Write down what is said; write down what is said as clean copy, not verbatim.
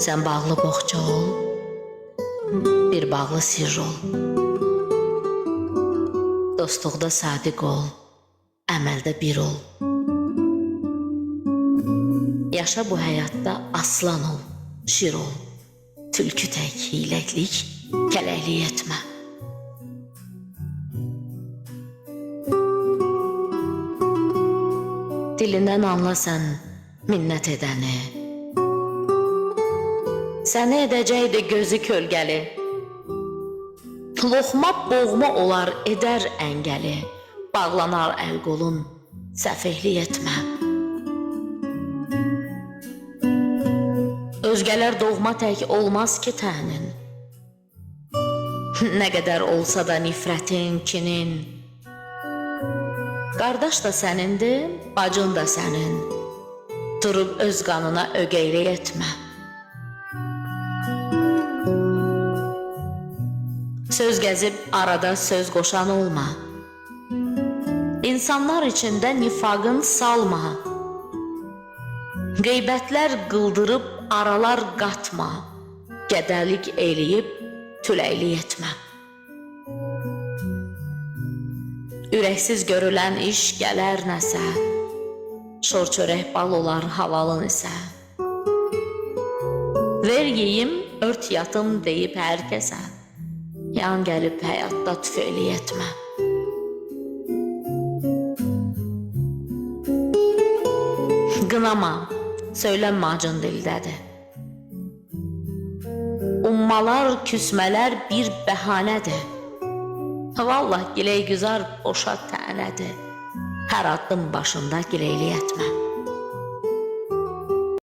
Sən bağlı boğça ol, bir bağlı sirr ol. Dostluqda sadiq ol, əməldə bir ol. Yaşa bu həyatda aslan ol, şir ol. Tülkü tək hiyləklik, kələklik etmə. Dilindən anla sən minnət edəni. Səni edəcəkdi gözü kölgəli. Loxma boğma olar edər əngəli. Bağlanar əl qolun, səfehlik etmə. Özgələr doğma tək olmaz ki tənin. Nə qədər olsa da nifrətin, kinin. Qardaş da sənindir, bacın da sənin. Durub öz qanına ögeylik etmə. Söz gəzib arada söz qoşan olma. İnsanlar içində nifaqın salma. Qeybətlər qıldırıb aralar qatma. Gədəlik eləyib tüləklik etmə. Ürəksiz görülən iş gələr nəsə. Şor çörək bal olar halalın isə. Ver yeyim, ört yatım deyib hər kəsə. Yan gəlib həyatda tüfeyli etmə. Qınama, söylənmə acın dildədir. Ummalar, küsmələr bir bəhanədir. Vallah giley güzar boşa tənədir. Hər addım başında gileyli etmə.